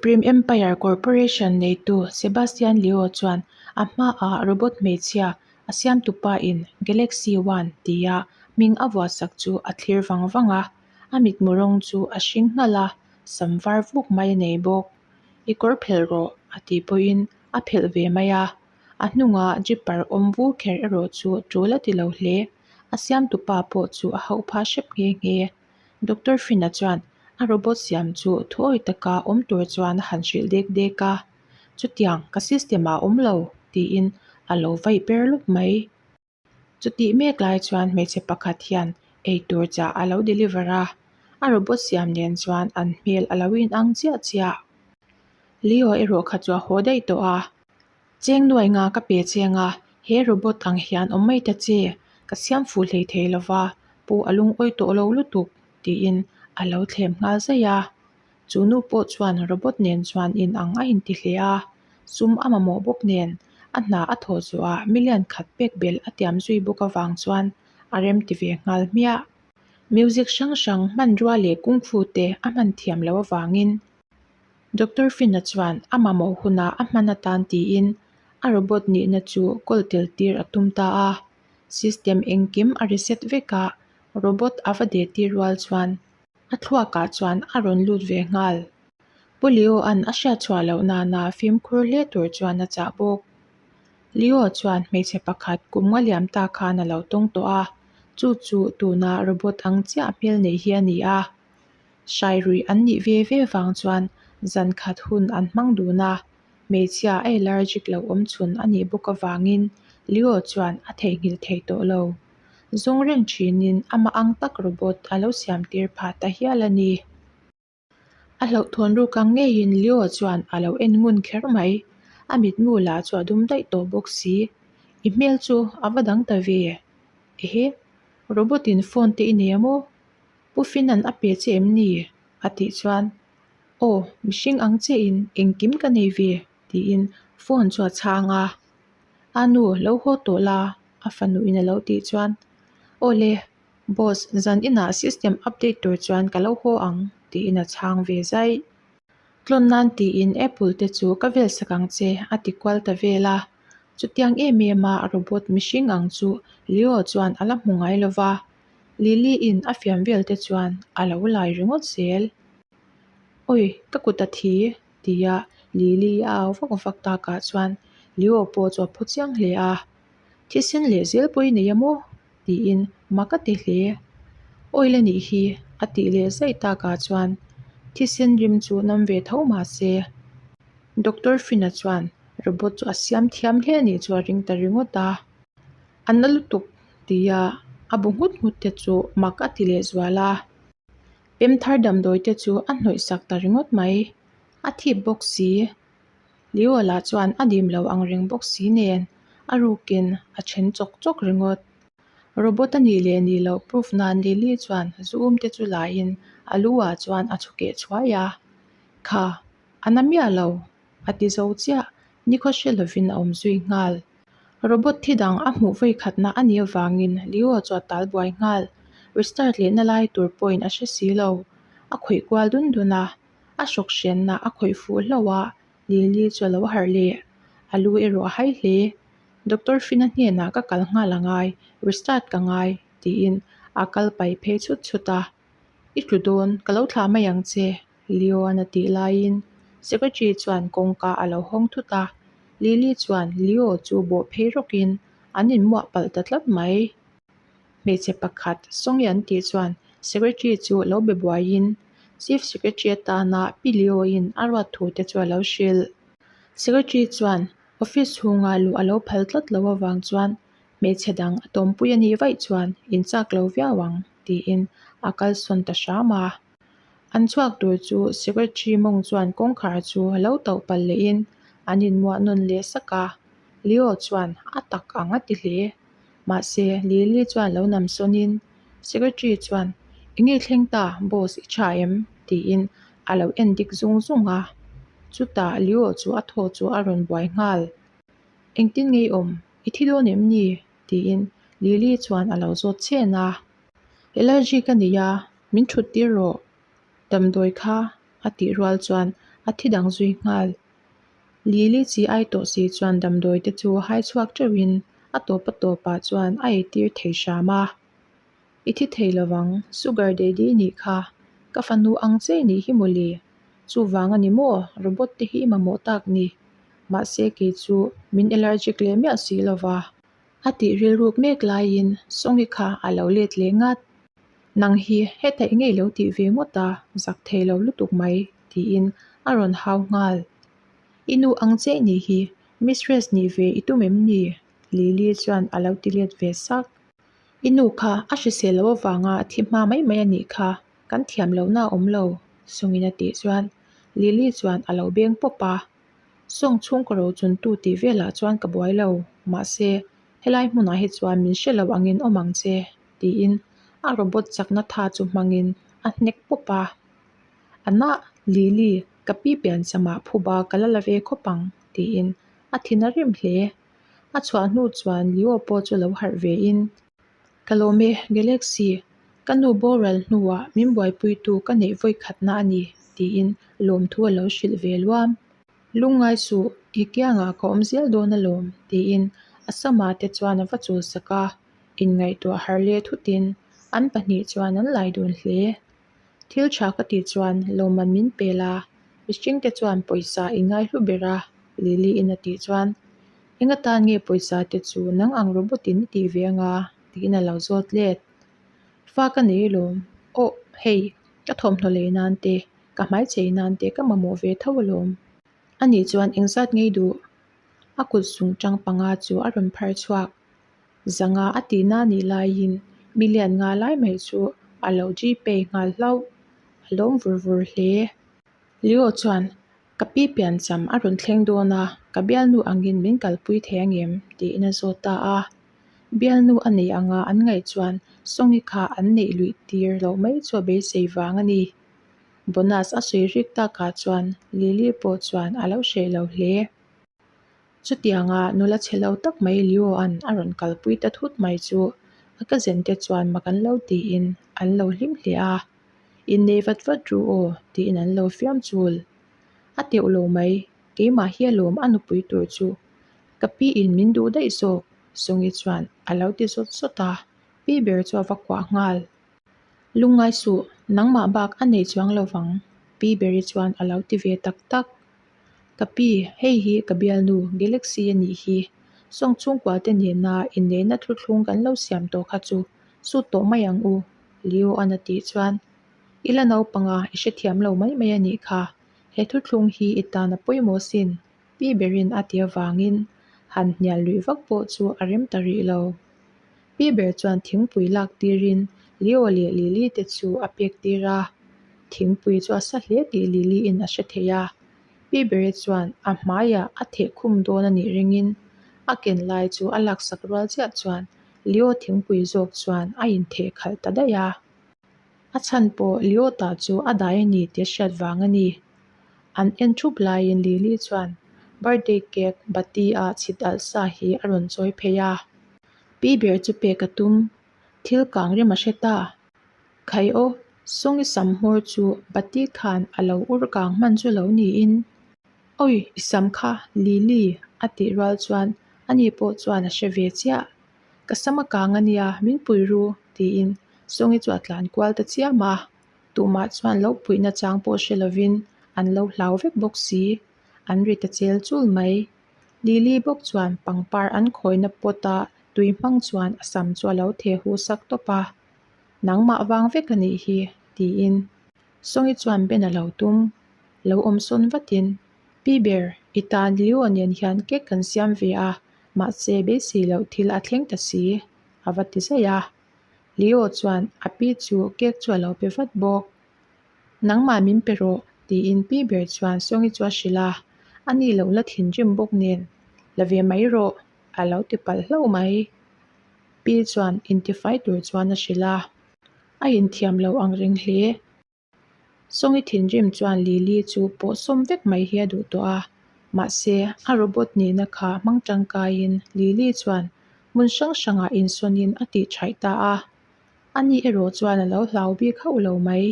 Supreme Empire Corporation neitu Sebastian Leo chuan a hmaah robot hmeichhia a siamtupa in Galaxy One tia hming a vuahsak chu a thlir vang vang a, a mitmu rawng chu a hring nghalh a, sam var vuk mai a nei bawk. I kawr phelh rawh a tih pawhin a phelh ve mai a, a hnungah jipper awm vur kher erawh chu tul a ti lo hle. A siamtupa pawh chu a hauh phah hrep nghe nghe. Doctor Finn-a chuan a robot siam chu thuawi taka awm tur chuan a han hrilh dek dek a, Chutiang ka system ah a awm lo, tiin a lo vaih per lawp mai. Chutih mek lai chuan hmeichhe pakhat hian eitur chah a lo deliver a, a robot siam nen chuan an hmel a lo inang chiah chiah. Leo erawh kha chu a haw daih tawh a, Cheng nuai nga ka pe cheng a, he robot ang hian awm mai ta che, ka siam fuh hlei thei lo va, pu a lungawi tawh lo lutuk, tiin a lo thlem nghal zaih a. Chu nu pawh chuan robot nen chuan in ang a inti hle a, sum a mamawh bawk nen a hna a thawh zawhah million khat pek belh a tiam zui bawk avang chuan a rem ti ve nghal hmiah. Music hrang hrang hmanrua leh kungfu te a hman thiam loh avangin Doctor Finn-a chuan a mamawh hunah a hman atan tiin a robot nihna chu kawl tel tir a tum ta a. System engkim a reset vek a, robot a va deh tir rual chuan a thluakah chuan a rawn lut ve nghal. Pu Leo-a'n a hriat chhuah loh nana fimkhur hle tur chuan a chah bawk. Leo chuan hmeichhe pakhat kum nga liam ta khan a lo tawng tawh a, chu chu tuna robot ang chiah hmel nei hi a ni a. Hrai ruih an nih ve ve vang chuan zan khat hun an hmang dun a, hmeichhia a allergic lo awm chhun a nih bawk avangin Leo chuan a theihnghilh thei tawh lo. Zawng reng thinin amah ang tak robot a lo siam tir phah ta hial a ni. A hlauhthawn ruk ang ngeiin Leo chuan a lo en ngun kher mai. A mitmu lah chu a dum daih tawh bawk si. I hmel chu a va dang ta ve. Ehe, robot in phone te i nei a maw? Pu Finan a pe che em ni? a tih chuan, Aw, mihring ang chiahin engkim ka nei ve, tiin phone chu a chhang a. A nu, lo haw tawh la, a fanuin a lo tih chuan, Aw le, boss, zan inah system update tur chuan ka lo haw ang, tiin a chhang ve zaih. Tlawn nan tiin apple te chu ka vel sak ang che, a ti kual ta vel a. Chutiang em em a robot mihring ang chu Leo chuan a la hmu ngai lo va. Lily in a fiam vel te chuan a lo lai ringawt zel. Awi, ka kut a thi, tia Lily a au vak vak takah chuan Leo pawh chu a phu chiang hle a. Thisen leh zel pawh i nei a maw? tiin mak a ti hle. Oil a nih hi, a tih leh zaih takah chuan thisen rim chu nam ve tho mah se. Doctor Finn-a chuan robot chu a siam thiam hle a nih chu a ring ta ringawt a. A na lutuk tia a bu nghut nghut te chu mak a ti leh zual a. Pem thar damdawi te chu a hnawih sak ta ringawt mai. A thip bawk si. Leo lah chuan a dim lo ang reng bawk si nen a rukin a then chawk chawk ringawt. Robot a nih leh nih loh proof nan Lily chuan zu um te chu laiin a lu ah chuan a chhu keh chhuai a. Kha, a na miah lo, a ti zo chiah, nikhaw hre lovin a awm zui nghal. Robot thi dang a hmuh vawi khatna a nih avangin Leo chu a tal buai nghal. Restart lehna lai tur pawhin a hre si lo. A khawih kual dun dun a, a hrawk hrianna a khawih fuh hlauh a, Lily chu a lo harh leh. A lu erawh a hai hle. Doctor Finn-a hnenah ka kal nghal a ngai, restart ka ngai, tiin a kal paih phei chhut chhut a. I tlu dawn, ka lo thlah mai ang che, Leo-a'n a tih laiin Secretary chuan kawngka a lo hawng thut a, Lily chuan Leo chu bawh phei rawkin an inmuah palh ta tlat mai. Hmeichhe pakhat Songi an tih chuan Secretary chu lo be buaiin Chief Secretary atana Pi Leo-in a ruat thu te chu a lo hrilh. Secretary chuan office chhunga luh a lo phal tlat lo avang chuan hmeichhe dang a tawmpui a nih vaih chuan inchak lo viau ang tiin a kalsawn ta hram a. An chhuak tur chu Secretary mawng chuan kawngkhar chu a lo tauh palh lehin an inmuah nawn leh sak a, Leo chuan a tak ang a ti hle. Mahse, Lily chuan lo nam sawnin Secretary chuan, Eng nge thleng ta, boss i tha em? tiin a lo en dik zung zung a. Chutah Leo chu a thaw chu a rawn buai nghal. Engtin nge i awm? I thi dawn em ni? tiin Lily chuan a lo zawt chhen a. Allergy ka nei a, min thut tir rawh, damdawi kha a tih rual chuan A thi dang zui nghal. Lili chi ai tawh si chuan damdawi te chu hai chhuak teuhin a tawp a tawpah chuan a eitir thei hram a. I thi thei lovang, Sugar Daddy nih kha. Ka fanu ang che nih hi mawle. Chuvang a ni maw, robot te hi i mamawh tak ni. Mahse kei chu min allergic leh miah si lova. A tih rilruk mek laiin Songi kha a lo let leh ngat. Nang hi heta i ngei lo tih ve ngawt a, zak thei lo lutuk mai, tiin a rawn hau nghal. I nu ang che nih hi, mistress nih ve i tum em ni? Lily chuan a lo ti let ve sak. I nu kha a hrisel loh avanga a thi hma mai mai a nih kha, kan thiam lohna a awm lo, Sungin a tih chuan Lily chuan a lo beng pawp a. Sawng chhungkaw ro chuntu tih velah chuan ka buai lo, mahse helai hmunah hi chuan min hre lo angin awm ang che, tiin a robot chakna tha chu hmangin a hnek pawp a. A nah, Lily, ka pi pianchama phuba ka la la ve khawp ang, tiin a thin a rim hle. A chhuah hnu chuan Leo pawh chu lo harh ve in, Ka lawm e, Galaxy, ka nu boral hnuah min buaipuitu ka neih vawi khatna a ni, tiin lawmthu a lo hrilh ve luam. Lungngai suh, i kiangah ka awm zel dawn alawm, tiin a sama te chuan a va chul sak a, inngaihtuah harh leh thutin an pahnih chuan an lai dun hle. Thil tha ka tih chuan lawmman min pel a, mihringte chuan pawisa i ngai hlu ber a, Lily in a tih chuan, Eng atan nge pawisa te chu nang ang robot in i tih ve anga? tiin a lo zawt let. Fa ka nei alawm, aw hei, ka thawmhnaw lei nan te, ka hmai chei nan te ka mamawh ve tho alawm. Anih chuan engzat ngei duh? A kut zung tang panga chu a rawn phar chhuak. Zanga a tihna nih laiin million nga lai mai chu a lo Gpay nghal hlauh. A lawm vur vur hle. Leo chuan, Ka pi piancham a rawn thleng dawn a, ka bialnu angin min kalpui thei angem? tiin a zawt ta a. Bialnu a nei anga an ngaih chuan Songi kha an neih luih tir loh mai chu a beisei vang a ni. Bonus a sawi rik takah chuan Lily pawh chuan a lo hreh lo hle. Chutianga nula chhe lo tak mai Leo-a'n a rawn kalpui ta thut mai chu a cousin te chuan mak an lo tiin an lo hlim hle a, Innei vat vat ru aw tiin an lo fiam chul. A teuh lo mai, keimah hi alawm a nupui tur chu. Ka pi in min duh daih zawk, Songi chuan a lo ti zawt zawt a, pi ber chu a va kuah nghal. Lungngai suh, nangmah bak a nei chuang lo vang, pi beri chuan a lo ti ve tak tak. Ka pi, hei hi ka bialnu Galaxy a nih hi. Sawng chhungkua te nena inneihna thuthlung kan lo siam tawh kha chu sut tawh mai ang u, Leo an a tih chuan. I la naupanga i hrethiam lo mai mai a nih kha. He thuthlung hi i tan a pawimawh sin, pi berin a ti avangin han hnial luih vak pawh chu a rem ta rih lo. Pi ber chuan thingpui lak tirin Leo leh Lily te chu a pek tir a, thingpui chu a sa hle tih Lily in a hre thei a. Pi bere chuan a hmaiah a theh khum dawn a nih ringin a ken lai chu a laksak rual chiah chuan Leo thingpui zawk chuan a intheh khalh ta daih a. A chhan pawh Leo ta chu a dai a ni tih a hriat vang a ni. An en thup laiin Lily chuan birthday cake bati ah chhit alh sa hi a rawn chawi phei a. Pi ber chu pek a tum, thil kang rem a hre ta. Khai aw, Songi sam hmawr chu bati khan a lo ur kang hman chu lo niin. Awi, i sam kha, Lily, a tih rual chuan ani pawh chuan a hre ve chiah. Ka sam a kang a nia, min pui ru, tiin Songi chu a tlan kual ta chiam a. Tumah chuan lo puihna chang pawh hre lovin an lo hlau vek bawk si, an ri ta chel chul mai. Lily bawk chuan pangpar an khawina pot a tui hmang chuan a sam chu a lo theh huh sak tawp a, Nangmah vang vek a nih hi, tiin Songi chuan Ben a lo tum. Lo awm sawn vatin, Pi ber, i tan Leo nen hian cake kan siam ve a, mahse beisei loh thil a thleng ta si, a va ti zaih a. Leo chuan a pi chu cake chu a lo pe vat bawk. Nangmah min pe rawh, tiin pi ber chuan Songi chu a hrilh a, a ni lo la thinrim bawk nen, la ve mai rawh, a lo ti palh hlauh mai. Pi chuan intifai tur chuan a hrilh a, a inthiam lo ang reng hle. Songi thinrim chuan Lily chu pawh sawm vek mai hi a duh tawh a, mahse a robot nihna kha hmang tangkaiin Lily chuan hmun hrang hrangah insawnin a tih thaih ta a. Ani erawh chuan a lo hlau bik hauh lo mai.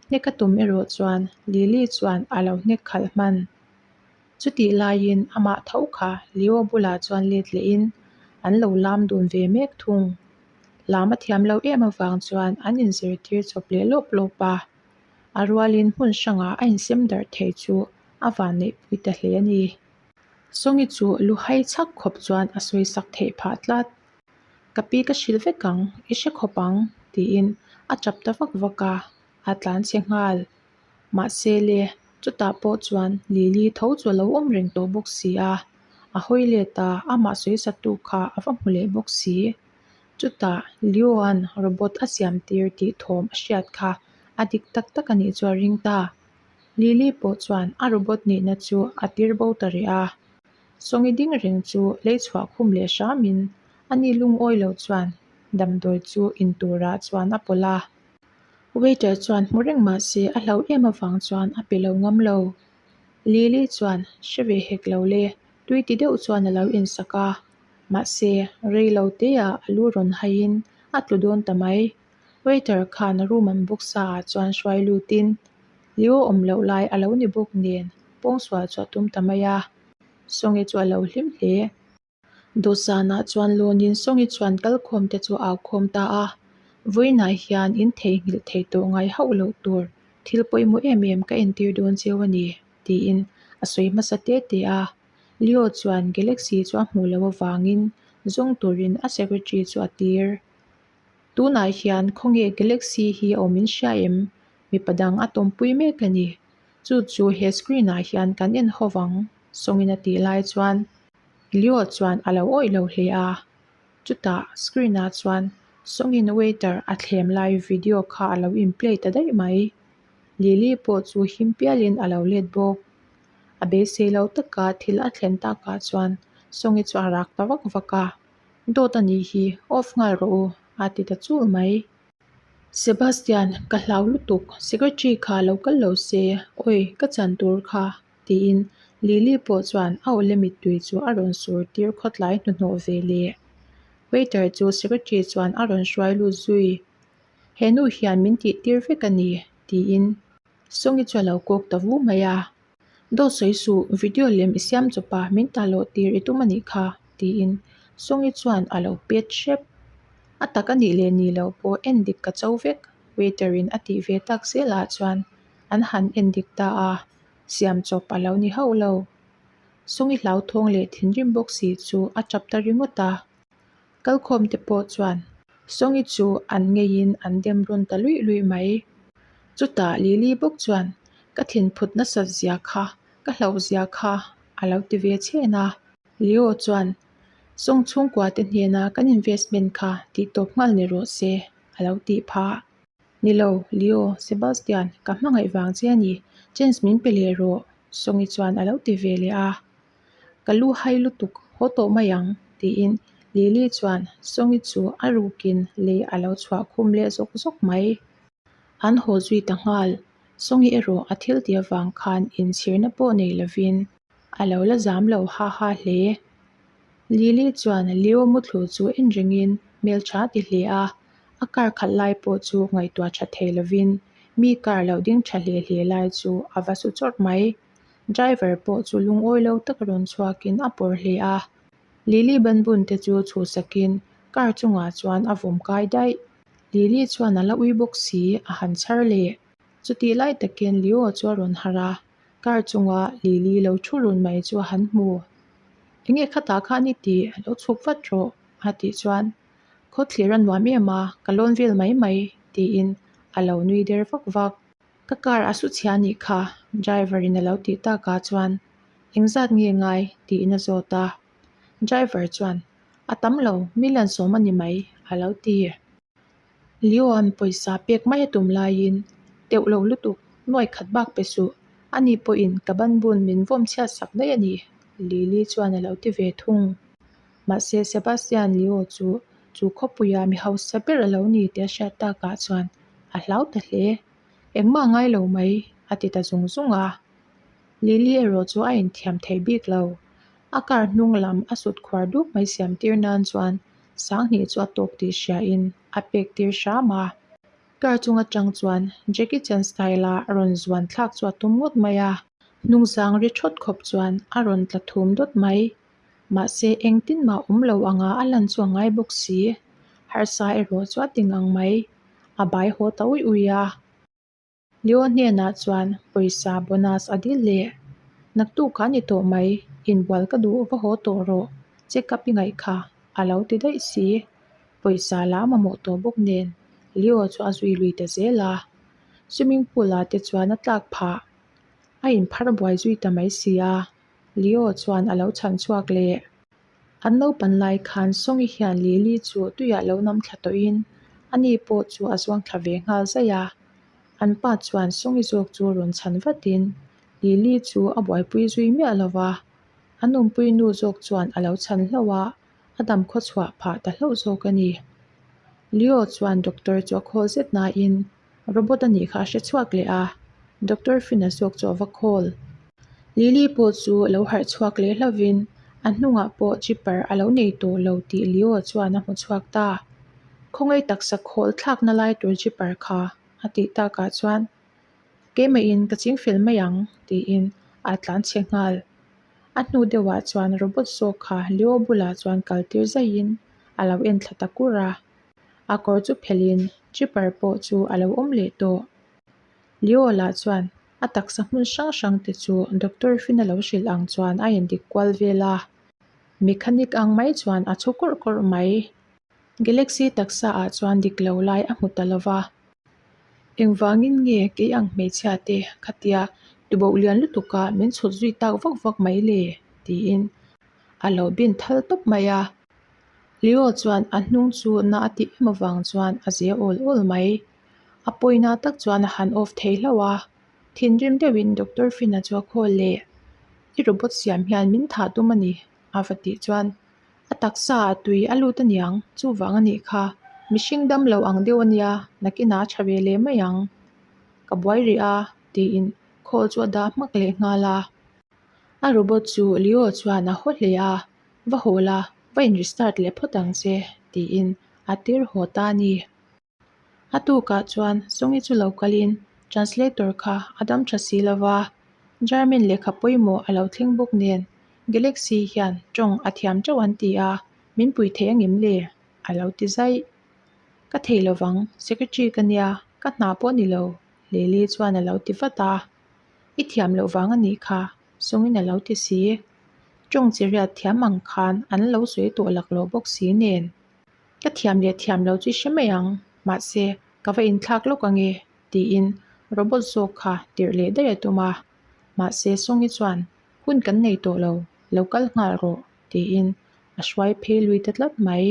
Hnek a tum erawh chuan Lily chuan a lo hnek khalh hman. Chutih laiin amah tho kha Leo bulah chuan let lehin an lo lam dun ve mek thung. Lam a thiam lo em avang chuan an inzirtir chawp leh lawp lawp a. A rualin hmun hrangah a insem darh thei chu a vanneihpui ta hle a ni. Sawngi chu lu hai chhak khawp chuan a sawi sak theih phah tlat. Ka pi ka hrilh vek ang, i hre khawp ang, tiin a tap ta vak vak a, a tlan chhe nghal. Mahse le, chutah pawh chuan Lily tho chu a lo awm reng tawh bawk si a, a hawi let a, amah sawi satu kha a va hmu leh bawk si. Chutah Leo-a'n robot a siam tir tih thawm a hriat kha a dik tak tak a nih chu a ring ta. Lily pawh chuan a robot nihna chu a tir bo ta rih a. Sawngi ding reng chu lei chhuah khum leh hramin ani lungawi lo chuan damdawi chu in turah chuan a pawlh a. Waiter chuan hmu reng mah se a hlau em avang chuan a pe lo ngam lo. Lily chuan hre ve hek lo le, tui ti deuh chuan a lo insak a. Mahse, rei lo teah a lu rawn haiin a tlu dawn ta mai. Waiter khan room an book sa ah chuan hruai lutin Leo awm loh lai a lo ni bawk nen pawngsual chu a tum ta mai a, Sawngi chu a lo hlim hle. Dawhsanah chuan lawnin Sawngi chuan kalkhawm te chu a au khawm ta a, Vawiinah hian in theihnghilh thei tawh ngai hauh loh tur thil pawimawh em em ka entir dawn cheu a ni, tiin a sawi hmasa te te a. Leo chuan Galaxy chu a hmuh loh avangin zawng turin a secretary chu a tir. Tunah hian khawnge Galaxy hi a awm in hria em? Mipa dang a tawmpui mek a ni. Chu chu he screen ah hian kan en ho vang, Sawngin a tih lai chuan Leo chuan a lo awih lo hle a. Chutah screen ah chuan Sawngin waiter a thlem lai video kha a lo in play ta daih mai. Lily pawh chu him pialin a lo let bawk. A beisei lo taka thil a thlen takah chuan Sawngi chu a rak ta vak vak a. Dawt a nih hi, off nghal rawh u, a ti ta chul mai. Sebastian, ka hlau lutuk, secretary kha lo kal lo se, awi, ka chan tur kha, tiin Lily pawh chuan a awle mittui chu a rawn sur tir khawtlai hnuhnawh ve le. Waiter chu secretary chuan a rawn hruai lut zui. He nu hian min tih tir vek a ni, tiin Sawngi chu a lo kawk ta vu mai a. Dawt sawi suh, video lem i siam chawp a, min ta loh tir i tum a nih kha, tiin Sawngi chuan a lo pet hrep. A tak a nih leh nih loh pawh en dik ka cho vek, waiter in a tih ve tak zelah chuan an han en dik ta a, siam chawp a lo ni hauh lo. Sawngi hlauthawng leh thinrim bawk si chu a tap ta ringawt a. Kalkhawm te pawh chuan Sawngi chu an ngeiin an dem rawn ta luih luih mai. Chutah Lily bawk chuan ka thinphut nasat zia kha, ka hlauh zia kha a lo ti ve chhen a. Leo chuan Sawng chhungkua te hnena kan investment kha tih tawp nghal ni rawh se a lo tih phah. Ni lo, Leo, Sebastian, ka hmangaih vang che a ni, chance min pe leh rawh Sawngi chuan a lo ti ve leh a. Ka lu hai lutuk, haw tawh mai ang, tiin Lily chuan Sawngi chu a rukin lei a lo chhuah khum leh zawk zawk mai. An haw zui ta nghal. Sawngi erawh a thil tih avang khan inchhirna pawh nei lovin a lo la zam lo ha ha hle. Lily chuan Leo muthlu chu en rengin hmeltha ti hle a, a car khalh lai pawh chu ngaihtuah tha thei lovin mi car lo ding tha hle hle lai chu a va su chawrh mai. Driver pawh chu lungawi lo tak rawn chhuakin a pawr hle a, Lily banbun te chu chhuhsakin car chungah chuan a vawm kai daih. Lily chuan a la ui bawk si a han chhar leh. Chutih lai takin Leo chu a rawn harh a, car chunga Lily lo thu run mai chu a han hmu. Enge khatah khan i tih? Lo chhuk vat rawh a tih chuan Khawthlir a nuam em a, ka lawn vel mai mai tiin a lo nui der vak vak. Ka car a su chhia nih kha, driver in a lo tih takah chuan engzat nge ngai tiin a zawt a. Driver chuan a tam lo, million sawm a ni mai a lo ti. Leo-a'n pawisa pek mai a tum laiin teuh lo lutuk, nuai khat bak pe suh, ani pawhin ka banbun min vawm chhiat sak daih a ni, Lily chuan a lo ti ve thung. Mahse Sebastian Leo chu chu khawpuia mi hausa ber a lo ni tih a hriat takah chuan a hlau ta hle. Engmah ngai lo mai, a ti ta zung zung a. Lily erawh chu a inthiam thei bik lo. A car hnung lam a sut khuar dup mai siam tir nan chuan Sanghnih chu a tawk tih hriain a pek tir hram a. Car chung atang chuan Jackie Chan style a rawn zuan thlak chu a tum ngawt mai a. Hnungzang ri thawt khawp chuan a rawn tla thum dawt mai. Mahse engtin mah awm lo anga a lan chu a ngai bawk si. Harsa erawh chu a ti ngang mai. A bai haw ta uih uih a. Leo hnenah chuan pawisa bonus a dil leh. Naktuk a ni tawh mai, inbual ka duh va haw tawh rawh, check up i ngaih kha, a lo ti daih si. Pawisa la mamawh tawh bawk nen Leo chu a zui lui ta zel a. Swimming pool ah te chuan a tlak phah. A inphar buai zui ta mai si a, Leo chuan a lo chhan chhuak leh. An naupan lai khan Songi hian Lily chu tuiah lo nam thla tawhin ani pawh chu a zuang thla ve nghal zaih a. An pa chuan Songi zawk chu rawn chhan vatin Lily chu a buaipui zui miah lo va, an awmpui nu zawk chuan a lo chhan hlauh a, a dam khaw chhuah phah ta hlauh zawk a ni. Leo chuan doctor chu a khawl zet nain Robot a nih kha a hre chhuak leh a, Doctor Finn-a zawk chu a va call. Lily pawh chu lo harh chhuak leh hlauvin a hnungah pawh chipper a lo nei tawh lo tih Leo chuan a hmu chhuak ta. Khawngaih taksa khawl thlakna lai tur chipper kha a tih takah chuan Keimahin ka ching fel mai ang tiin a tlan chhe nghal. A hnu deuhah chuan robot zawk kha Leo bulah chuan kal tir zaihin a lo en thla ta kur a. A kawr chu phelhin chipper pawh chu a lo awm leh tawh. Leo lah chuan a taksa hmun hrang hrang te chu doctor Finn a lo hrilh ang chuan a indik kual vel a. Mechanic ang mai chuan a chhu kawrh kawrh mai. Galaxy taksa ah chuan dik lo lai a hmu ta lo va. Engvangin nge kei ang hmeichhia te khatia tuboh lian lutuk a min chhut zui tak vak vak mai le? tiin a lo bin thal tawp mai a. Leo chuan a hnung chu na a tih em avang chuan a zia awl awl mai. A pawina tak chuan a han off thei hlauh a, thinrim deuhin Doctor Finn-a chu a call leh. I robot siam hian min thah tum a ni, a va tih chuan a taksa ah tui a lut aniang, chuvang a nih kha. Mihring dam lo ang deuh a nia, nakinah a tha ve leh mai ang. Ka buai rih a, tiin call chu a dah hmak leh nghal a. A robot chu Leo chuan a haw hle a, Va haw la, va in restart leh phawt ang che, tiin a tir haw ta a ni. A tukah chuan Songi chu lo kalin translator kha a dam tha si lo va, German lehkha pawimawh a lo thleng bawk nen Galaxy hian tawng a thiam teuh an ti a, min pui thei angem le? a lo ti zaih. Ka thei lovang, secretary ka nia, ka hna pawh ni lo, Lily chuan a lo ti vat a. I thiam loh vang a nih kha, Sungin a lo ti si. Tawng chi riat thiam ang khan an lo sawi tawh laklawh bawk si nen. Ka thiam leh thiam lo chu i hre mai ang, mahse ka va inthlak lawk ange tiin robot zawk kha tirh leh daih a tum a. Mahse Sungi chuan hun kan nei tawh lo, lo kal nghal rawh tiin a hruai phei lui ta tlat mai.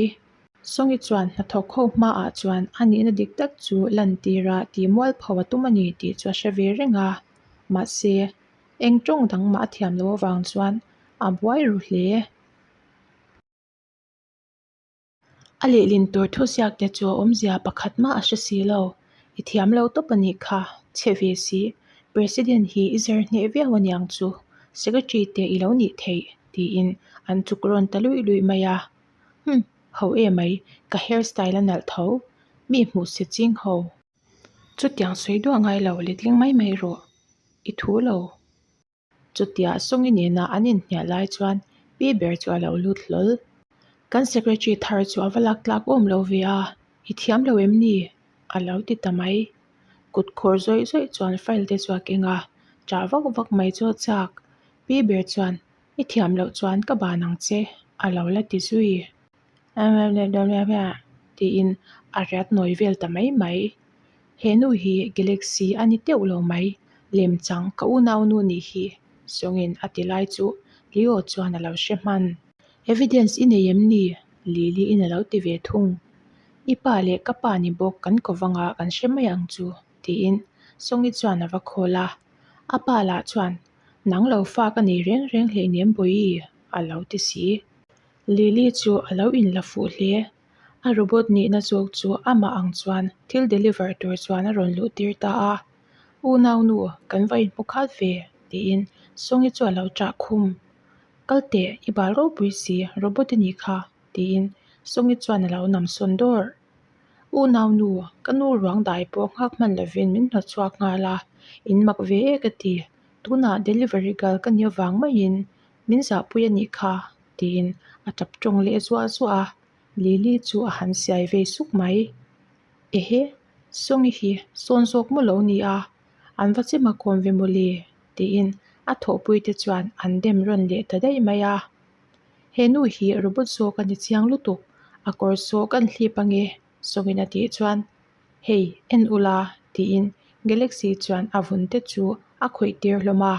Sungi chuan hnathawk ho hmaah chuan a nihna dik tak chu lantira tih mualpho a tum a ni tih chu a hre ve reng a, mahse Eng tawng dang mah a thiam loh avang chuan a buai ru hle. A lehlin tur thuziak te chu a awmzia pakhat mah a hre si lo. I thiam lo tawp a nih kha, chhe ve si. President hi i zir hneh viau aniang chu, Secretary te i lo nih theih, tiin an chuk rawn ta luih luih mai a. Hum, ho emai, ka hair style a nalh tho. Mi hmuh se ching ho. Chutiang sawi duah ngai lo letling mai mai rawh, i thu lo. Chutia Songi nena an inhnial lai chuan Pi ber chu a lo lut hlawl. Kan secretary thar chu a va lak tlak awm lo ve a, i thiam lo em ni? a lo ti ta mai. Kut khawr zawih zawih chuan file te chu a keng a, ṭah vak vak mai chu a chak. Pi ber chuan, I thiam loh chuan ka ban ang che, a lo la ti zui. Tiin a riat nawi vel ta mai mai. He nu hi Galaxy a ni teuh lo mai, lemchang ka unaunu nih hi Sawngin a ti lai chu Leo chuan a lo hre hman. Evidence i nei em ni? Lily in a lo ti ve thung. I pa leh ka pa ni bawk kan ko vanga kan hre mai ang chu tiin Sawngi chuan a va khawl a. A pa lah chuan Nang lo fa ka nei reng reng hleinem Bawihi a lo ti si. Lily chu a lo inla fuh hle. A robot nihna zawk chu amah ang chuan thil deliver tur chuan a rawn luh tir ta a. Unau nu, kan va inhmu khat ve, tiin Songi chu a lo ṭah khum. Kal teh, i bal ropui si, robot i nih kha, tiin Songi chuan a lo nam sawn dawrh. Unaunu, ka nu ruang dai pawh nghak hman lovin min hnawtchhuak nghal a, in mak ve e ka ti. Tunah delivery girl ka nih avang maiin min zahpui a nih kha, tiin a tap tawng leh zuah zuah a, Lily chu a han siai vei suk mai. Ehe, Songi hi sawn zawk maw lo ni a, an va chema kawm ve mawle, tiin a thawhpui te chuan an dem rawn leh ta daih mai a. He nu hi robot zawk a ni chiang lutuk, a kawr saw kan hlip ange, Songin a tih chuan, Hei, en ula, tiin Galaxy chuan a vun te chu a khawih tir hlawm a.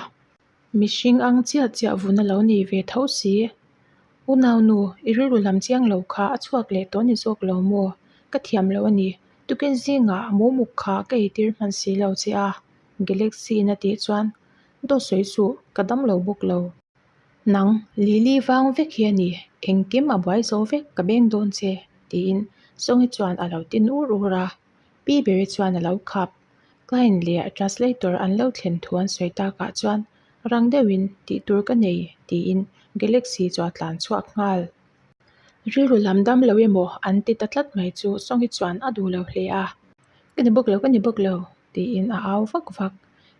Mihring ang chiah chiah vun a lo nei ve tho si. Unaunu, i rilru lam chiang lo kha a chhuak leh tawh ni zawk lo maw? Ka thiam lo a ni. Tukin zingah mumuk kha ka eitir hman si lo che a, Galaxy-in a tih chuan, Dawt sawi suh, ka dam lo bawk lo. Nang, Lily vang vek hi a ni, engkim a buai zo vek, ka beng dawn che, tiin Songi chuan a lo tin ur ur a. Pi Beri chuan a lo khap. Client leh translator an lo thlen thu an sawi takah chuan rang deuhin tih tur ka nei tiin Galaxy chu a tlan chhuak nghal. Rilru lam dam lo emaw an ti ta tlat mai chu Songi chuan a duh lo hle a. Ka ni bawk lo, ka ni bawk lo tiin a au vak vak.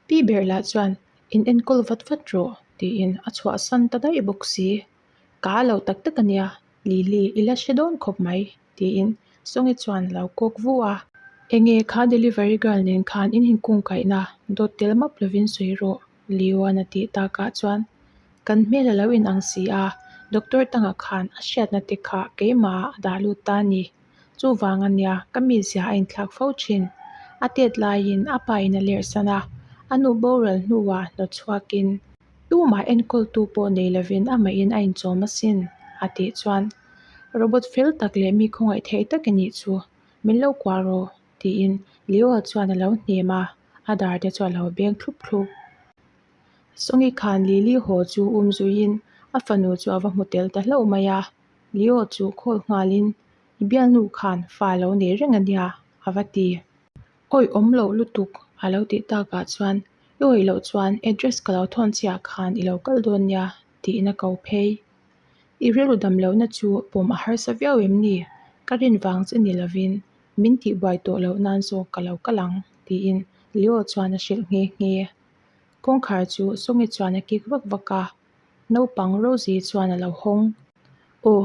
Pi ber lah chuan in enkawl vat vat rawh tiin a chhuahsan ta daih bawk si. Ka a lo tak tak a nia, Lily i la hre dawn khawp mai tiin Songi chuan a lo kawk vu a. Enge kha delivery girl nen khan in inkungkaihna dawt tel map lovin sawi rawh Leo-a'n a tih takah chuan kan hmel a lo inang si a, doctor tangah khan a hriatna te kha keimah a dah lut ta a ni. Chuvang a nia ka mizia a inthlak fo thin. A tet laiin a pa in a lerhsan a, a nu boral hnuah hnawt chhuakin tumah enkawltu pawh nei lovin amahin a inchawm asin a tih chuan Robot fel tak leh mi khawngaih theih tak i nih chu, min lo kuah rawh tiin Leo chuan a lo hnem a, a dar te chu a lo beng thlup thlup. Songi khan Lily haw chu um zuiin a fanu chu a va hmu tel ta hlauh mai a, Leo chu call nghalin I bialnu khan fa lo nei reng a nia a va ti. Awih awm loh lutuk a lo tih takah chuan i awih loh chuan address ka lo thawn chiah khan i lo kal dawn nia tiin a ko phei. I rilru dam lohna chu pawm a harsa viau em ni? Ka rin vang che ni lovin min tihbuai tawh loh nan zawk ka lo kal ang tiin Leo chuan a hrilh nghe nghe. Kawngkhar chu Songi chuan a kik vak vak a, naupang Rosie chuan a lo hawng. Aw,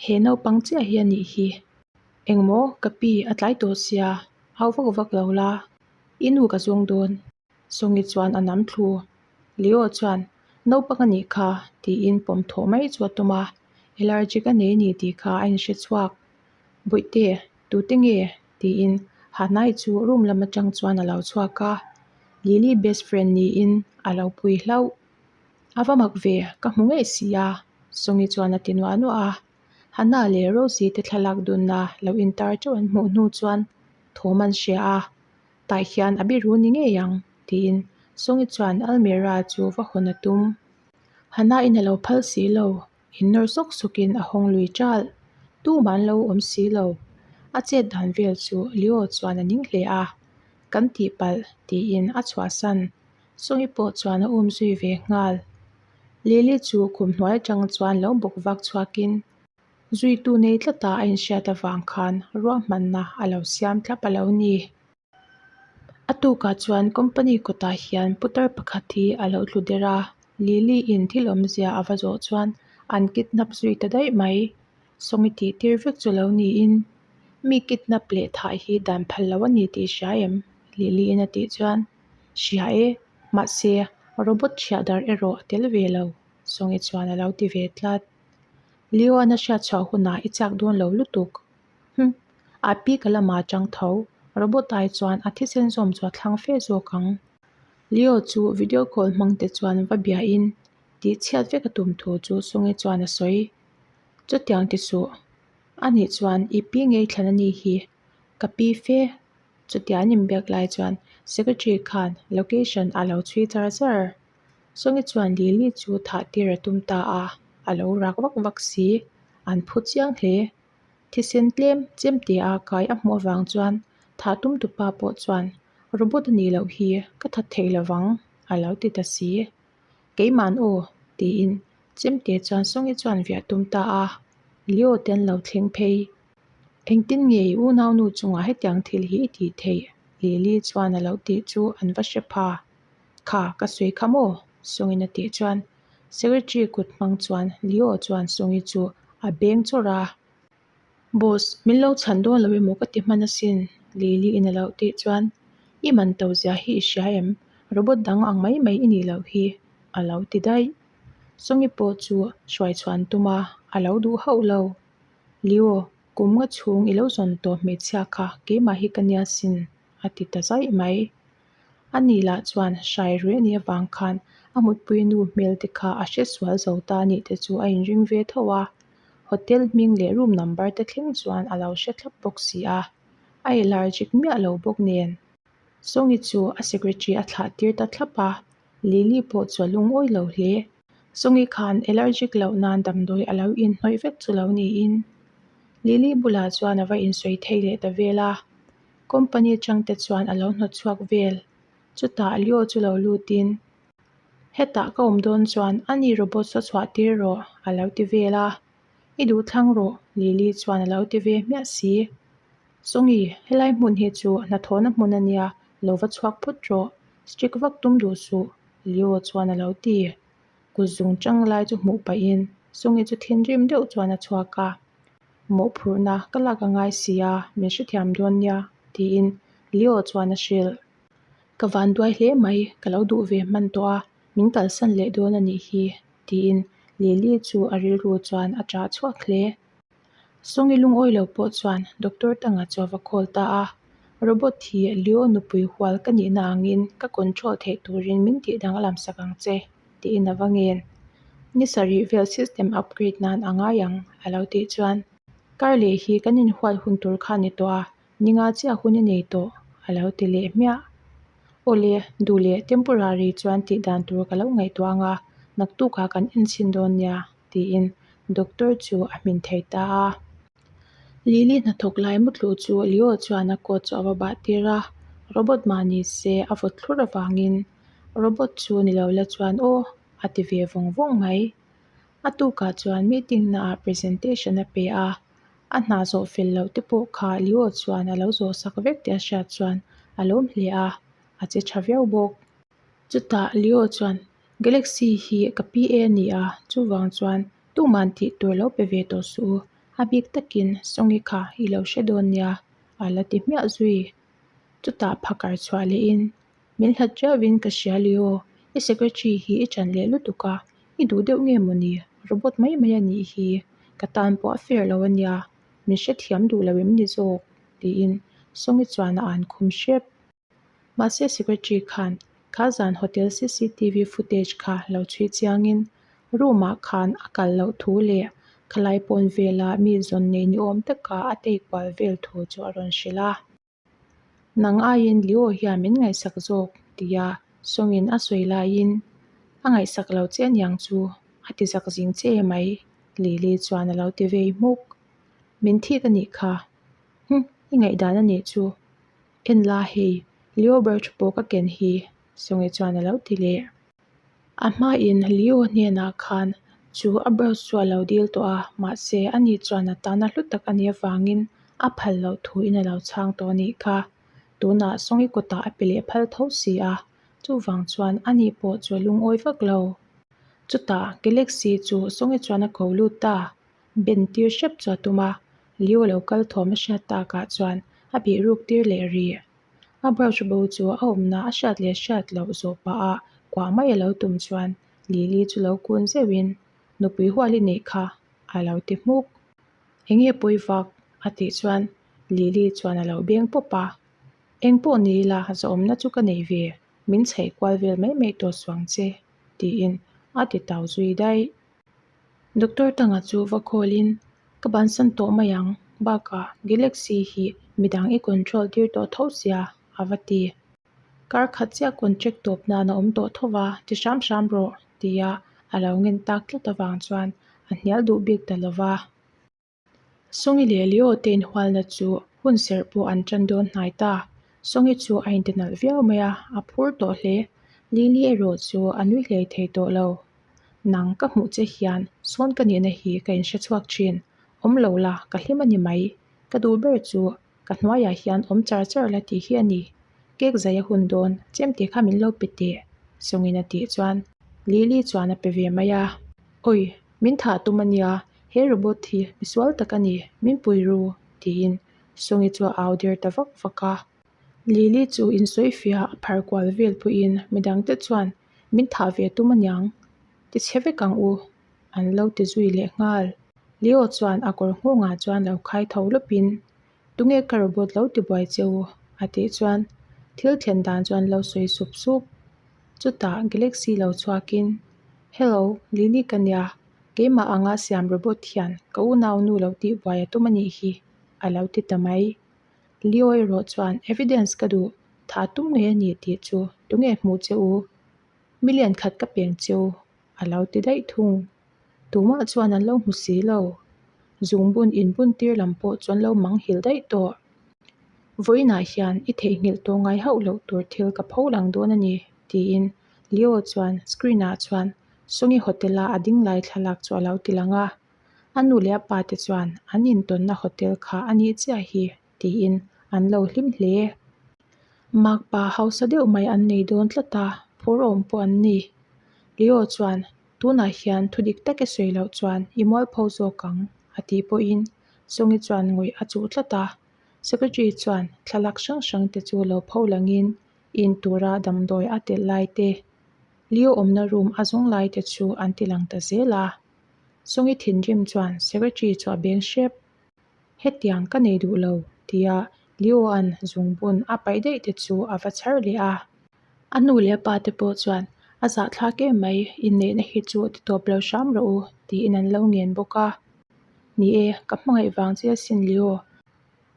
he naupang chiah hi a nih hi. Engmaw ka pi a tlai tawh sia, au vak vak lo la, i nu ka zawng dawn. Songi chuan a nam thlu. Leo chuan, Naupang a nih kha, tiin pawm thawh mai chu a tum a, allergic a nei ni tih kha a inhre chhuak. Bawihte, tute nge? tiin Hanai chu room lam atang chuan a lo chhuak a, Lily best friend niin a lo pui hlauh. A va mak ve, ka hmu ngei si a, Songi chuan a ti nuah nuah a. Hana leh Rosie te thlalak dunna lo intar teuh an hmuh hnu chuan thawm an hria a, tah hian a biru ni ngei ang tiin Songi chuan almirah chu va hawn a tum. Hana in a lo phal si lo, in nawr sawk sawk in a hawng lui ṭalh. Tumah an lo awm si lo. A chet dan vel chu Leo chuan a ning hle a, Kan tihpalh tiin a chhuahsan. Songi pawh chuan a um zui ve nghal. Lily chu khum hnuai atang chuan lo bawk vak chhuakin zuitu nei tlata a inhriat avang khan ruahmanna a lo siam thlap a lo ni. A tukah chuan company kawtah hian putar pakhat hi a lo tlu der a, Lily in thil awmzia a va zawh chuan an kidnap zui ta daih mai. Songi tih tir vek chu lo niin mi kidnap leh thah hi dan phal lo a ni tih hria em? Lily in a tih chuan Hria e, mahse robot chhiah dar erawh a tel ve lo, Songi chuan a lo ti ve tlat. Leo-a'n a hriat chhuah hunah i chak dawn lo lutuk. Hum, a pi ka lama atang tho, robot ai chuan a thisen zawm chu a thlang fe zawk ang. Leo chu video call hmang te chuan va biahin tih chhiat vek a tum thu chu Songi chuan a sawi. Chutiang ti suh, anih chuan i pi ngei thlan a ni hi, ka pi fe. Chutia an inbiak lai chuan secretary khan location a lo chhui char char. Songi chuan Lily chu thah tir a tum ta a, a lo rak vak vak si. An phu chiang hle. Thisen tlem chem tia a kai a hmuh avang chuan thah tum tupa pawh chuan robot a nih loh hi ka that thei lovang a lo ti ta si. Keimahn aw tiin chemte chuan Songi chuan viah tum ta a, Leo te an lo thleng phei. Engtin nge i unaunu chungah hetiang thil hi i tih theih? Lily chuan a lo tih chu an va hre pha. Kha, ka sawi kha maw? Sawngin a tih chuan Secretary kut hmang chuan Leo chuan Sawngi chu a beng chawrh a. Boss, min lo chhan dawn lo emaw ka ti hman asin, Lily in a lo tih chuan I man to zia hi i hria em? Robot dang ang mai mai i nih loh hi, a lo ti daih. Sawngi pawh chu hruai chhuan tum a, a lo duh hauh lo. Leo, kum nga chhung i lo zawn tawh hmeichhia kha keimah hi ka nia sin, a ti ta zaih mai. Ani lah chuan hrai rui a nih avang khan a mutpui nu hmel te kha a hre sual zo ta anih te chu a inring ve tho a, hotel hming leh room number te thleng chuan a lo hre thlap bawk si a, a allergic miah lo bawk nen. Sawngi chu a secretary a thlah tir ta thlap a, Lily pawh chu a lungawi lo hle. Sawngi khan allergic loh nan damdawi a lo inhnawih vek chu lo niin Lily bulah chuan a va insawi thei leh ta vel a. Company atang te chuan a lo hnawt chhuak vel. Chutah Leo chu lo lutin, Hetah ka awm dawn chuan a ni robot saw chhuah tir rawh a lo ti vel a. I duh thlang rawh Lily chuan a lo ti ve hmiah si. Sawngi, helai hmun hi chu hnathawhna hmun a nia, lo va chhuak phawt rawh. Strict vak tum duh suh Leo chuan a lo ti. Kut zung chang lai chu hmuh pahin Sawngi chu thinrim deuh chuan a chhuak a. Mawhphurhna ka lak a ngai si a, min hrethiam dawn nia, tiin Leo chuan a hrilh. Ka van duai hle mai, ka lo duh ve hman tawh a, min kalsan leh dawn a nih hi, tiin Lily chu a rilru chuan a ṭah chhuak hle. Sawngi lungawi lo pawh chuan Doctor Tanga chu a va call ta a, Robot hi Leo nupui hual ka nihna angin ka control theih turin min tih danglam sak ang che, tiin a va ngen. Ni sarih vel system upgrade nan a ngai ang, a lo tih chuan kar leh hi kan inhual hun tur kha a ni tawh a, ni nga chiah hun i nei tawh, a lo ti leh hmiah. Awle, duh leh temporary chuan tih dan tur ka lo ngaihtuah ang a, naktukah kan enchhin dawn nia, tiin doctor chu a hmin thei ta a. Lily hnathawk lai mutluh chu Leo chuan a coat chu a va bah tir a, robot mah ni se a vawt thlur avangin robot chu ni lo la chuan aw a ti ve vawng vawng mai. A tukah chuan meeting naah presentation a pe a, a hna zawh fel loh te pawh kha Leo chuan a lo zawh sak vek tih a hriat chuan a lawm hle a, a che tha viau bawk. Chutah Leo chuan Galaxy hi ka PA a ni a, chuvang chuan tuman tih tur lo pe ve tawh suh u, a bik takin Sawngi kha i lo hre dawn nia, a la ti hmiah zui. Chutah phakar chhuah lehin, Min hlat riauhin ka hria Leo, i secretary hi i ṭan leh lutuk a, i duh deuh nge mawni, robot mai mai a nih hi, ka tan pawh a fair lo a nia, min hrethiam duh lo em ni zawk? tiin Sawngi chuan a an khum hrep. Mahse secretary khan kha zan hotel cctv footage kha lo chhui chiangin room ah khan a kal loh thu leh khalai pawn vela mi zawn nei ni awm taka a tei kual vel thu chu a rawn hrilh a. Nang aiin Leo hian min ngaihsak zawk tia Sawngin a sawi laiin a ngaihsak lo che aniang chu a ti zak zing che mai Lily chuan a lo ti vei hmuk. Min thik anih kha. Hm, i ngaihdan anih chu. En la hei, Leo Birch pawh ka ken hi, Sawngi chuan a lo ti leh. A hmain Leo hnenah khan chu a brooch chu a lo dil tawh a, mahse ani chuan a tana hlu tak a nih avangin a phal loh thuin a lo chhang tawh a nih kha. Tunah Sawngi kutah a pe leh phal tho si a, chuvang chuan ani pawh chu a lungawi vak lo. Chutah Galaxy chu Sawngi chuan a ko lut ta. Ben tir hrep chu a tum a, Leo lo kal thawm a hriat takah chuan a bih ruk tir leh rih. A brooch bo chu a awmna a hriat leh hriat loh zawh pah a kuah mai a lo tum chuan Lily chu lo kun zeuhin, Nupui hual i neih kha a lo ti hmuk. Enge pawi vak? a tih chuan Lily chuan a lo beng pawp a. Eng pawh ni ila zawhawmna chu ka nei ve, min chheih kual vel mai mai tawh suang che tiin a ti tau zui daih. Doctor Tanga chu va call in ka bansan tawh mai ang bakah Galaxy hi midang i control tir tawh tho sia a va ti. Kar khat chiah contract tawp nan a awm tawh tho va ti hram hram rawh tia a lo ngen tak tlat avang chuan a hnial duh bik ta lo va. Sawngi leh Leo te inhualna chu hun serh pawh an tan dawn hnai ta. Sawngi chu a inti nalh viau mai a, a phur tawh hle. Lily erawh chu a nui hlei thei tawh lo. Nang ka hmuh che hian sawn ka nihna hi ka inhre chhuak thin. Awm lo la, ka hlim a ni mai. Ka duh ber chu ka hnuaiah hian awm char char la tih hi a ni. Cake zai a hun dawn, chemte kha min lo pe teh, Sawngin a tih chuan Lily chuan a pe ve mai a. Awi, min thah tum a nia, he robot hi misual tak a ni, min pui ru, tiin Sawngi chu a au der ta vak vak a. Lily chu insawifiah a phar kual vel pawhin midangte chuan min thah ve tum a niang, ti chhe vek ang u, an lo ti zui leh nghal. Leo chuan a kawr nghawngah chuan lo khai tho lawpin, Tunge ka robot lo ti buai che u? a tih chuan thil thlen dan chu an lo sawi sup sup. Chutah Galaxy lo chhuakin, Hello, Lily ka nia, keimah anga siam robot hian ka unaunu lo tih buai a tum a nih hi, a lo ti ta mai. Leo erawh chuan evidence ka duh, thah tum ngei a ni tih chu tunge hmuh che u? Million khat ka peng che u, a lo ti daih thung. Tumah chuan an lo hmu si lo. Zungbun inbun tir lam pawh chu an lo manghilh daih tawh. Vawiinah hian i theihnghilh tawh ngai hauh loh tur thil ka pho lang dawn a ni, tiin Leo chuan screen ah chuan Songi Hotel a a ding lai thlalak chu a lo ti lang a. A nu leh a pa te chuan an intawnna hotel kha a nih chiah hi tiin an lo hlim hle. Makpa hausa deuh mai an nei dawn tlat a, phur awm pawh an ni. Leo chuan tunah hian thu dik tak i sawi loh chuan i mualpho zawk ang a tih pawhin Songi chuan ngawih a chuh tlat a. Secretary chuan thlalak hrang hrang te chu lo pho langin in tura damdawi a telh lai te, Leo awmna room a zawng lai te chu an ti lang ta zel a. Songi thinrim chuan secretary chu a beng hrep. Hetiang ka nei duh lo, tia Leo-a'n zungbun a paih daih te chu a va chhar leh a. A nu leh a pa te pawh chuan, A zahthlak em mai, inneihna hi chu ti tawp lo hram rawh u, tiin an lo ngen bawk a. Ni e, ka hmangaih vang che asin Leo.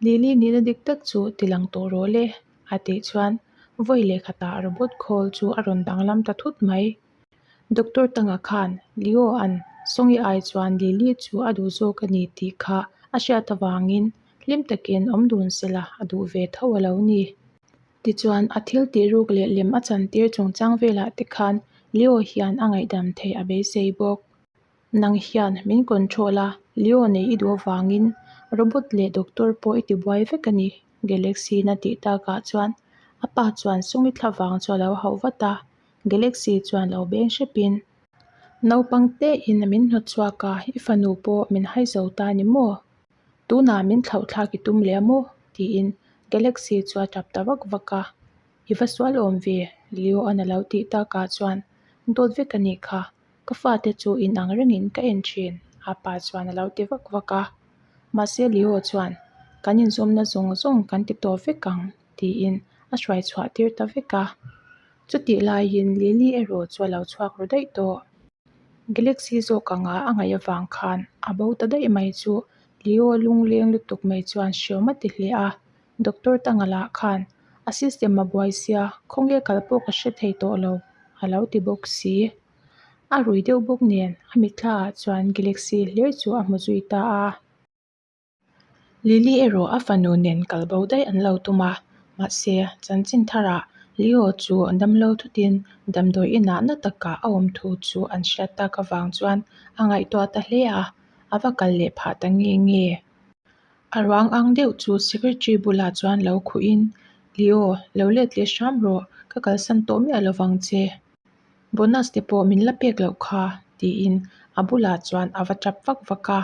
Lily nihna dik tak chu ti lang tawh rawh le, a tih chuan vawi leh khatah robot khawl chu a rawn danglam ta thut mai. Doctor Tanga khan Leo-a'n Songi ai chuan Lily chu a duh zawk a ni tih kha a hriat avangin hlim takin awm dun sela a duh ve tho a lo ni. Tichuan a thil tih ruk leh lem a chantir chungchang velah te khan Leo hian a ngaihdam theih a beisei bawk. Nang hian min control a, Leo nei i duh avangin robot leh doctor pawh i tibuai vek a ni, Galaxy-in a tih takah chuan a pa chuan Songi thla vang chu a lo hauh vat a. Galaxy chuan lo beng hrepin, Naupang tein min hnawt chhuak a, i fanu pawh min hai zo ta ni maw? Tunah min thlauh thlak i tum leh a maw? tiin Galaxy chu a tap ta vak vak a. I va sual awm ve, Leo-a'n a lo tih takah chuan, Dawt vek a nih kha, ka fate chu inang rengin ka en thin, a pa chuan a lo ti vak vak a. Mahse Leo chuan, Kan inzawmna zawng zawng kan ti tawh vek ang, tiin a hruai chhuah tir ta vek a. Chutih laiin Lily erawh chu a lo chhuak ru daih tawh. Galaxy zawk anga a ngaih avang khan a bo ta daih mai chu Leo lungleng lutuk mai chuan hriawm a ti hle a. Doctor Tanga lah khan a system a buai sia khawnge kal pawh ka hre thei tawh lo a lo ti bawk si. A rui deuh bawk nen a mitthla ah chuan Galaxy hlir chu a hmu zui ta a. Lily erawh a fanu nen kal bo daih an lo tum a, mahse chanchin tharah Leo chu damlo thutin damdawi inah na takah a awm thu chu an hriat tak avang chuan a ngaihtuah ta hle a, a va kal leh phah ta nge nge. A ruang ang deuh chu secretary bulah chuan lo khuhin, Leo, lo let leh hram rawh, ka kalsan tawh miah lovang che. Bonus te pawh min la pek loh kha, tiin a bulah chuan a va tap vak vak a.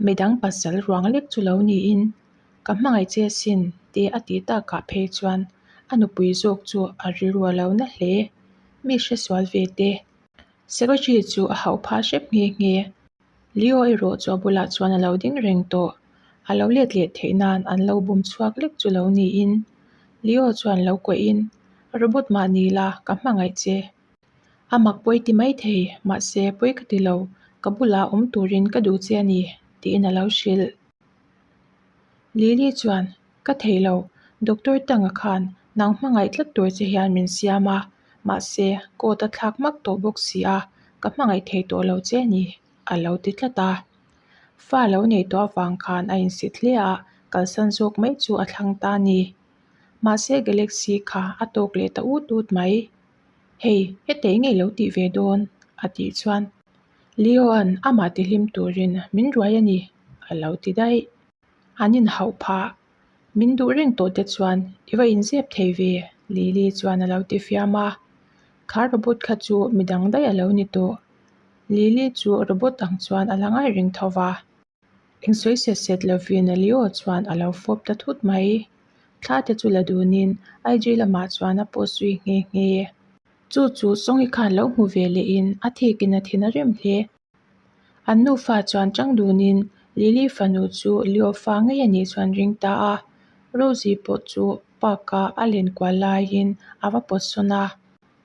Midang pasal ruang lek chu lo niin, Ka hmangaih che asin, tih a tih takah phei chuan a nupui zawk chu a rilru a lo na hle. Mi hresual ve te. Secretary chu a hauh phah hrep nghe nghe. Leo erawh chu a bulah chuan a lo ding reng tawh. A lo let leh theih nan an lo bum chhuak lek chu lo niin. Leo chuan lo kuahin, Robot mah ni la, ka hmangaih che. A mak pawi ti mai thei, mahse pawi ka ti lo, ka bulah awm turin ka duh che a ni, tiin a lo hrilh. Lily chuan, Ka thei lo, Doctor Tanga khan nang hmangaih tlat tur che hian min siam a, mahse coat a thlak hmak tawh bawk si a, ka hmangaih thei tawh lo che a ni, a lo ti tlat a. Fa lo nei tawh avang khan a insit hle a, kalsan zawk mai chu a thlang ta a ni. Mahse Galaxy kha a tawk leh ta ut ut mai. Hei, hetei ngei lo tih ve dawn, a tih chuan Leo-a'n amah tihlim turin min ruai a ni, a lo ti daih. An inhauh phah. Min duh reng tawh te chuan i va inzep thei ve, Lily chuan a lo ti fiam a. Kha robot kha chu midang daih a lo ni tawh. Lily chu robot ang chuan a la ngai reng tho va. Eng sawi set set lovin Leo chuan a lo fawp ta thut mai. Thla te chu la dunin IG lamah chuan a post zui nghe nghe. Chu chu Songi khan lo hmu ve lehin a thikin a thin a rem hle. An nufa chuan chang dunin Lily fanu chu Leo fa ngei a nih chuan ring ta a. Rosie pawh chu park-a a len kual laiin a va pawt sawn a,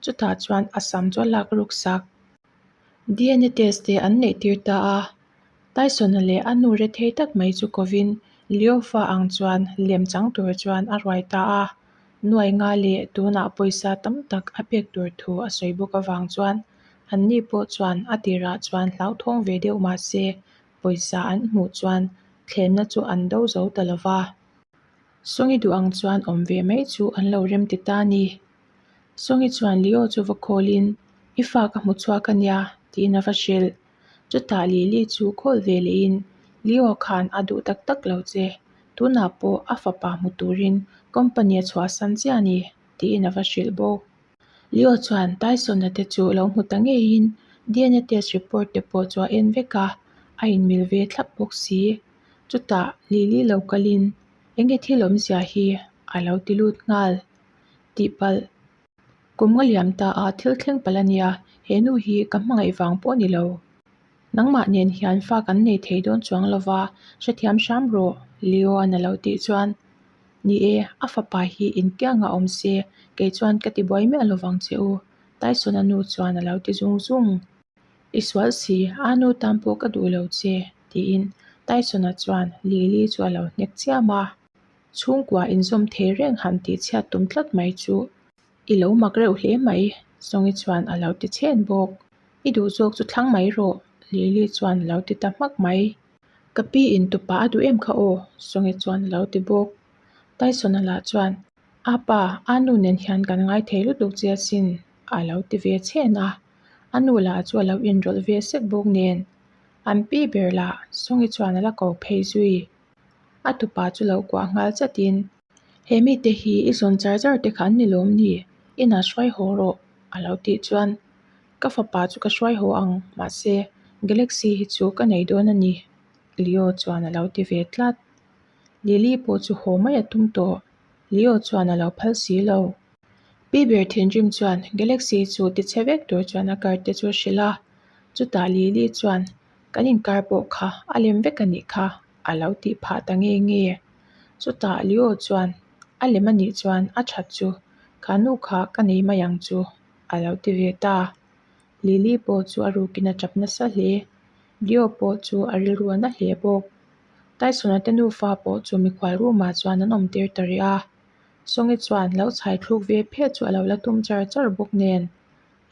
chutah chuan a sam chu a lak ruk sak. DNA test te an neih tir ta a, Tyson-a leh a nu rethei tak mai chu kovin Leo fa ang chuan lem chang tur chuan a ruai ta a, nuai nga leh tunah pawisa tam tak a pek tur thu a sawi bawk avang chuan anni pawh chuan a tirah chuan hlauthawng ve deuh mah se pawisa an hmuh chuan thlenna chu an do zo ta lo va. Sawngi duh ang chuan awm ve mai chu an lo rem ti ta a ni. Sawngi chuan Leo chu va khawlin, I fa ka hmu chhuak a nia, tiin a va hrilh. Chutah Lily chu khawl ve lehin, Leo khan a duh tak tak lo che, tunah pawh a fapa hmu turin company a chhuahsan chiah a ni, tiin a va hrilh bawk. Leo chuan Tyson-a te chu lo hmu ta ngeiin DNA test report te pawh chu a en vek a, a inmil ve thlap bawk si. Chutah Lily lo kalin, Enge thil awmzia hi? a lo ti lut nghal. Tihpalh. Kum nga liam ta a thil thleng palh a nia, he nu hi ka hmangaih vang pawh a ni lo. Nangmah nen hian fa kan nei thei dawn chuang lo va, hrethiam hram rawh, Leo-a'n a lo tih chuan. Ni e, a fapa hi inkiangah awm se, kei chuan ka ti buai miah lo vang che u, Tyson-a nu chuan a lo ti zung zung. I sual si, a nu tan pawh ka duh lo che, tiin Tyson-a chuan Lily chu a lo hnek chiam a. Chhungkua inzawm thei reng han tih chhiat tum tlat mai chu i lo mak reuh hle mai, Songi chuan a lo ti chhen bawk. I duh zawk chu thlang mai rawh, Lily chuan a lo ti ta hmak mai. Ka pi in tupa a duh em kha aw, Songi chuan a lo ti bawk. Tyson-a lah chuan, A pa, a nu nen hian kan ngai thei lutuk che asin, a lo ti ve chhen a. A nu lah chu a lo inrawlh ve sek bawk nen. An pi ber lah Songi chuan a la ko phei zui. A tupa chu lo kuah nghal chatin, He mite hi i zawn char char te kha an ni lawm ni? Inah hruai haw rawh, a lo tih chuan, Ka fapa chu ka hruai haw ang, mahse, Galaxy hi chu ka nei dawn a ni, Leo chuan a lo ti ve tlat. Lily pawh chu haw mai a tum tawh, Leo chuan a lo phal si lo. Pi ber thinrim chuan Galaxy chu tichhe vek tur chuan a kar te chu a hrilh a, chutah Lily chuan, Kan inkar pawh kha a lem vek a nih kha, a lo tih phah ta nge nge. Chutah Leo chuan, A lem a nih chuan a that chu, kha nu kha ka nei mai ang chu, a lo ti ve ta. Lily pawh chu a rukin a tap nasa hle. Leo pawh chu a rilru a na hle bawk. Tyson-a te nufa pawh chu mikhual room-ah chuan an awm tir ta rih a. Songi chuan lo chhai thluk ve phet chu a lo la tum char char bawk nen,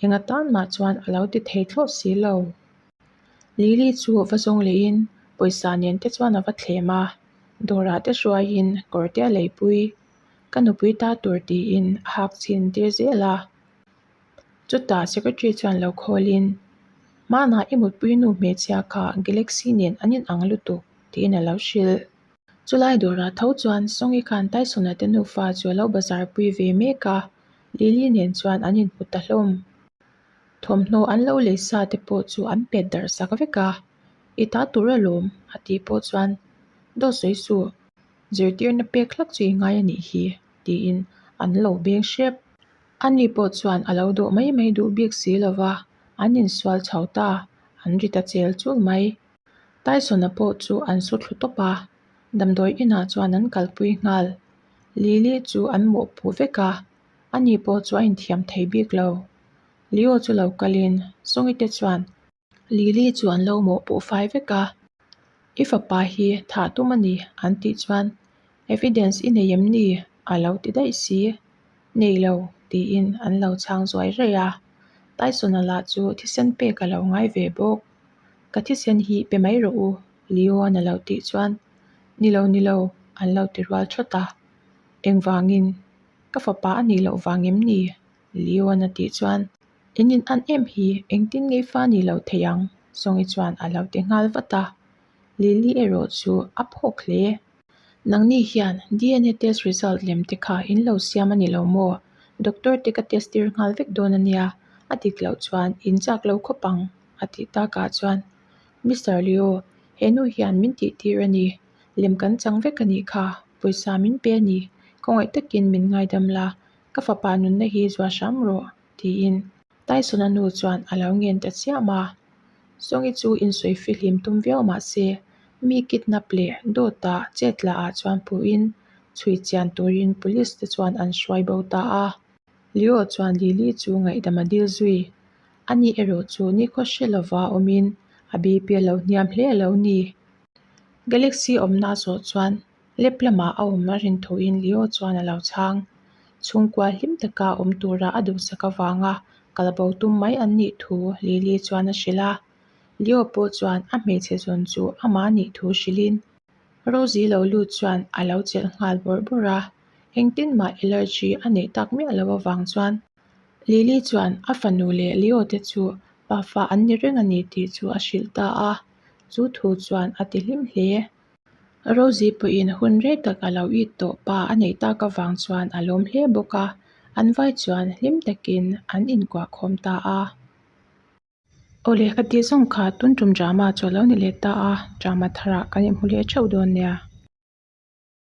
enga tan mah chuan a lo ti thei thlawt si lo. Lily chu va zawng lehin pawisa nen te chuan a va thlem a, dawrah te hruaiin kawr te a leipui. Ka nupui ta tur tiin a hak chhin tir zel a. Chutah secretary chuan lo khawlin, Hmanah i mutpui nu hmeichhia kha Galaxy nen an inang lutuk tiin a lo hrilh. Chulai dawrah tho chuan Songi khan Tyson-a te nufa chu a lo bazar pui ve mek a, Lily nen chuan an inhmu ta hlawm. Thawmhnaw an lo lei sa te pawh chu an pet darh sak vek a, I ta tur alawm a tih pawh chuan Dawt sawi suh, zirtirna pek hlak chu i ngai a nih hi tiin an lo beng hrep. Ani pawh chuan a lo dawh mai mai duh bik si lo va, an insual chho ta, an ri ta chel chul mai. Tyson-a pawh chu an su thlu tawp a, damdawi inah chuan an kalpui nghal. Lily chu an mawhpuh vek a, ani pawh chu a inthiam thei bik lo. Leo chu lo kalin Songi te chuan Lily chu an lo mawhpuh fai vek a, I fapa hi thah tum a ni an tih chuan Evidence i nei em ni? a lo ti daih si. Nei lo tiin an lo chhang zuai raih a, Tyson-a lah chu thisen pek a lo ngai ve bawk. Ka thisen hi pe mai rawh u Leo-a'n a lo tih chuan Ni lo ni lo an lo ti rual thawt a, Engvangin? Ka fapa a nih loh vang em ni? Leo-a'n a tih chuan In in an em hi engtin ngei fa ni lo thei ang? Songi chuan a lo ti nghal vat a. Lily erawh chu a phawk hle. Nangni hian DNA test result lem te kha in lo siam a ni lo maw? Doctor te ka test tir nghal vek dawn a nia, a dik loh chuan in chak lo khawp ang, a tih takah chuan Mister Leo, he nu hian min tih tir a ni. Lem kan chang vek a nih kha, pawisa min pe a ni, khawngaih takin min ngaidam la, ka fapa nunna hi zuah hram rawh, tiin Tyson-a nu chuan a lo ngen ta chiam a. Zawngi chu insawi fihlim tum viau mah se, mi kidnap leh dawta chetla ah chuan puhin chhui chian turin police te chuan an hruai bo ta a. Leo chuan Lily chu ngaihdam a dil zui. Ani erawh chu nikhaw hre lova awmin a BP a lo hniam hle a lo ni. Galaxy awmna a zawh chuan lep lamah a awm a rin thuin Leo chuan a lo chhang. Chhungkua hlim taka awm tura a duhsak avanga kalbo tum mai an nih thu Lily chuan a hrilh a. Leo pawh chuan a hmeichhe zawn chu amah nih thu hrilhin Rosie lo lut chuan a lo chelh nghal bawrh bawrh a. Engtin mah allergy a neih tak miah loh avang chuan Lily chuan a fanu leh Leo te chu pafa an ni reng a ni tih chu a hrilh ta a. Chu thu chuan a ti hlim hle. Rosie pawhin hun rei tak a lo it tawh pa a neih tak avang chuan a lawm hle bawk a, an vai chuan hlim takin an inkuah khawm ta a. Awle ka tih zawng kha tun tum drama chu a lo ni leh ta a, drama tharah kan inhmu leh theuh dawn nia.